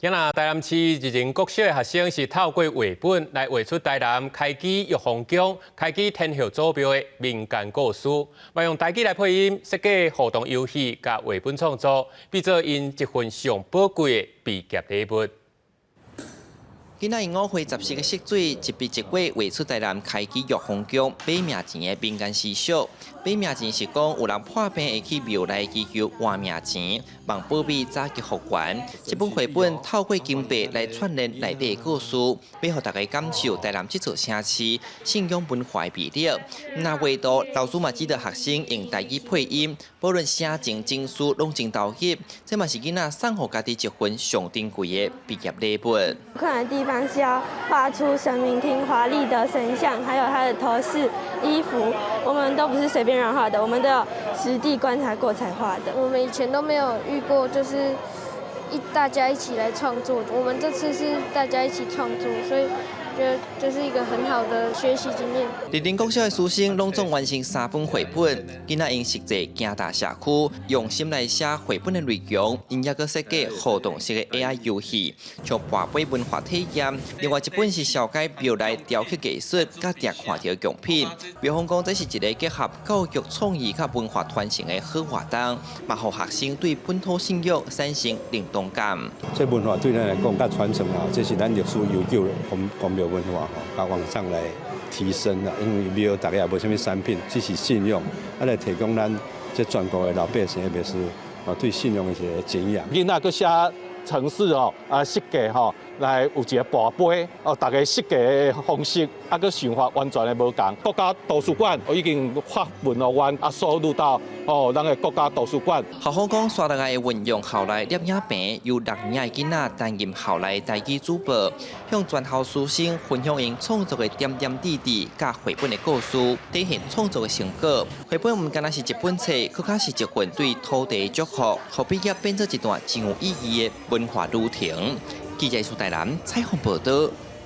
今仔台南市一間國小的學生是透過繪本來畫出台南開基玉皇宮、開基天后祖廟的民間故事，嘛用台語來配音設計互動遊戲佮繪本創作，變做𪜶一份上寶貴的畢業禮物。囡仔用五花雜色的色水，一筆一畫畫出台南開基玉皇宮買命錢的民間習俗。買命錢是講有人破病會去廟內祈求換命錢，望保庇早日復原。這本繪本透過金箔來串聯內底的故事，欲予大家感受台南這座城市信仰文化的魅力。若畫圖，老師嘛指導學生用台語配音，無論聲情情緒攏真投入。這嘛是囡仔送予家己一份上珍貴的畢業禮物。困難的地方是要畫出神明廳華麗的神像，還有他的頭飾、衣服，我們都不是隨便亂畫的，我們都有實地觀察過才畫的。我們以前都沒有遇過，就是大家一起來創作。我們這次是大家一起創作，所以覺得這是一個很好的學習經驗。佇林國小的師生攏總完成三本繪本，囡仔𪜶實際行踏社區，用心來寫繪本的內容，𪜶猶閣設計互動式的 AI 遊戲，像跋杯文化體驗。另外一本是紹介廟內雕刻藝術，佮定看著的貢品。廟方講這是一個結合教育創意佮文化傳承的好活動，嘛予學生對本土信仰產生認同感。這文化對咱來講，佮傳承啊，這是咱歷史悠久的宮廟文化吼，佮往上來提升啦。因為廟大家也無啥物產品，只是信仰，啊來提供咱這全國的老百姓，特別是啊對信仰的一個敬仰。囡仔閣寫程式哦，啊設計吼，來有一個跋杯哦，大家設計的方式啊，閣想法完全的無仝。國家圖書館已經發文予阮啊，收錄到哦，咱的國家圖書館。校方講，紲落來會運用校內攝影棚，由六年的囡仔擔任校內台語主播，向全校師生分享𪜶創作的點點滴滴，佮繪本的故事，體現創作的成果。繪本毋干焦是一本冊，閣較是一份對土地的祝福，予畢業變做一段真有意義的文化旅程。記者蘇台南採訪報導。